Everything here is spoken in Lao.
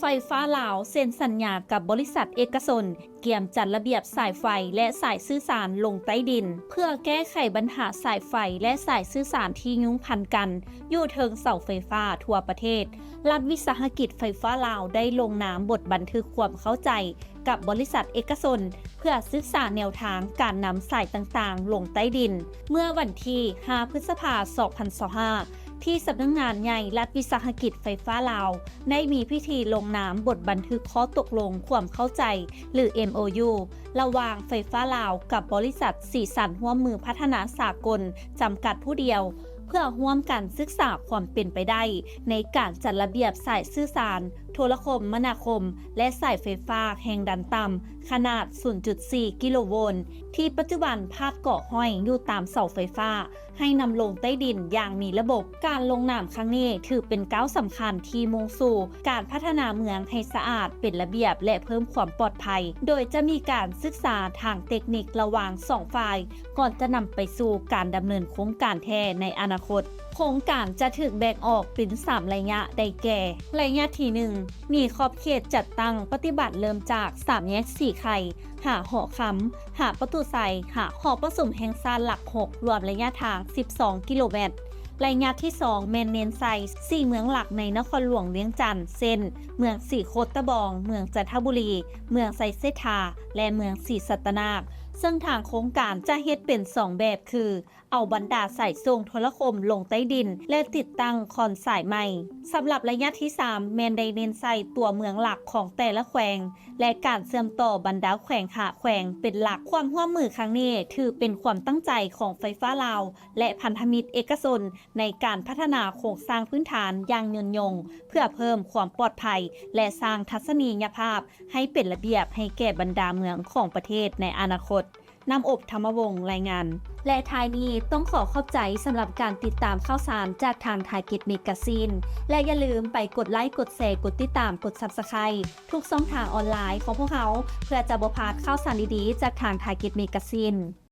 ໄຟຟ້າລາວເຊັນສັນຍາກັບບໍລິສັດເອກະຊົນ ກຽມຈັດລະບຽບສາຍໄຟ ແລະ ສາຍສື່ສານລົງໃຕ້ດິນ ເພື່ອແກ້ໄຂບັນຫາສາຍໄຟ ແລະ ສາຍສື່ສານທີ່ຍຸງພັນກັນຢູ່ເທິງເສົາໄຟຟ້າທົ່ວປະເທດ. ລັດວິສາຫະກິດໄຟຟ້າລາວໄດ້ລົງນາມບົດບັນທຶກຄວາມເຂົ້າໃຈກັບບໍລິສັດເອກະຊົນ ເພື່ອສຶກສາແນວທາງການນຳສາຍຕ່າງໆລົງໃຕ້ດິນ ເມື່ອວັນທີຫ້າ ພຶດສະພາ ສອງພັນຊາວຫ້າ ທີ່ສຳນັກງານໃຫຍ່ລັດວິສາຫະກິດໄຟຟ້າລາວ ໄດ້ມີພິທີລົງນາມບົດບັນທຶກຂໍ້ຕົກລົງຄວາມເຂົ້າໃຈ ຫຼື ເອັມໂອຢູ ລະຫວ່າງໄຟຟ້າລາວກັບບໍລິສັດສີສັນຮ່ວມມືພັດທະນາສາກົນ ຈຳກັດຜູ້ດຽວ ເພື່ອຮ່ວມກັນສຶກສາຄວາມເປັນໄປໄດ້ໃນການຈັດລະບຽບສາຍສື່ສານ, ໂທລະຄົມມະນາຄົມ ແລະ ສາຍໄຟຟ້າແຮງດັນຕ່ຳ ຂະໜາດ ສູນຈຸດສີ່ ກິໂລໂວນ ທີ່ປັດຈຸບັນພາດເກາະຫ້ອຍຢູ່ຕາມເສົາໄຟຟ້າ ໃຫ້ນຳລົງໃຕ້ດິນຢ່າງມີລະບົບ. ການລົງນາມຄັ້ງນີ້ຖືເປັນກ້າວສຳຄັນທີ່ມຸ່ງສູ່ການພັດທະນາເມືອງໃຫ້ສະອາດ, ເປັນລະບຽບ ແລະ ເພີ່ມຄວາມປອດໄພ, ໂດຍຈະມີການສຶກສາທາງເຕັກນິກລະຫວ່າງສອງຝ່າຍ ກ່ອນຈະນຳໄປສູ່ການດຳເນີນໂຄງການແທ້ໃນອະນາຄົດ. ໂຄງການຈະຖືກແບ່ງອອກເປັນສາມໄລຍະ ໄດ້ແກ່ ໄລຍະທີໜຶ່ງ ມີຂອບເຂດຈັດຕັ້ງປະຕິບັດເລີ່ມຈາກສາມແຍກສີໄຄ ຫາຫໍຄຳ, ຫາປະຕູໄຊ, ຫາຫໍປະຊຸມແຫ່ງຊາດຫຼັກຫົກ ລວມໄລຍະທາງສິບສອງກິໂລແມັດ. ໄລຍະທີສອງ ແມ່ນເນັ້ນໃສ່ສີ່ເມືອງຫຼັກໃນນະຄອນຫຼວງວຽງຈັນ ເຊັ່ນ ເມືອງສີໂຄດຕະບອງ, ເມືອງຈັນທະບູລີ, ເມືອງໄຊເສດຖາ ແລະ ເມືອງສີສັດຕະນາກ, ເຊິ່ງທາງໂຄງການຈະເຮັດເປັນສອງແບບຄື ເອົາບັນດາສາຍສົ່ງໂທລະຄົມລົງໃຕ້ດິນ ແລະ ຕິດຕັ້ງຄອນສາຍໃໝ່. ສຳລັບໄລຍະທີສາມ ແມ່ນໄດ້ເນັ້ນໃສ່ຕົວເມືອງຫຼັກຂອງແຕ່ລະແຂວງ ແລະ ການເຊື່ອມຕໍ່ບັນດາແຂວງຫາແຂວງເປັນຫຼັກ. ຄວາມຮ່ວມມືຄັ້ງນີ້ຖືເປັນຄວາມຕັ້ງໃຈຂອງໄຟຟ້າລາວ ແລະ ພັນທະມິດເອກະຊົນ ໃນການພັດທະນາໂຄງສ້າງພື້ນຖານຢ່າງຍືນຍົງ ເພື່ອເພີ່ມຄວາມປອດໄພ ແລະ ສ້າງທັດສະນີຍະພາບໃຫ້ເປັນລະບຽບໃຫ້ແກ່ບັນດາເມືອງຂອງປະເທດໃນອະນາຄົດ. ນ້ຳອົບ ທຳມະວົງ ລາຍງານ. ແລະ ທ້າຍນີ້ຕ້ອງຂໍຂອບໃຈສຳລັບການຕິດຕາມຂ່າວສານຈາກທາງ Target Magazine ແລະ ຢ່າລືມໄປກົດໄລ, ກົດແຊ, ກົດຕິດຕາມ, ກົດ Subscribe ທຸກຊ່ອງທາງອອນລາຍຂອງພວກເຮົາ ເພື່ອຈະບໍ່ພາດຂ່າວສານດີໆຈາກທາງ Target Magazine.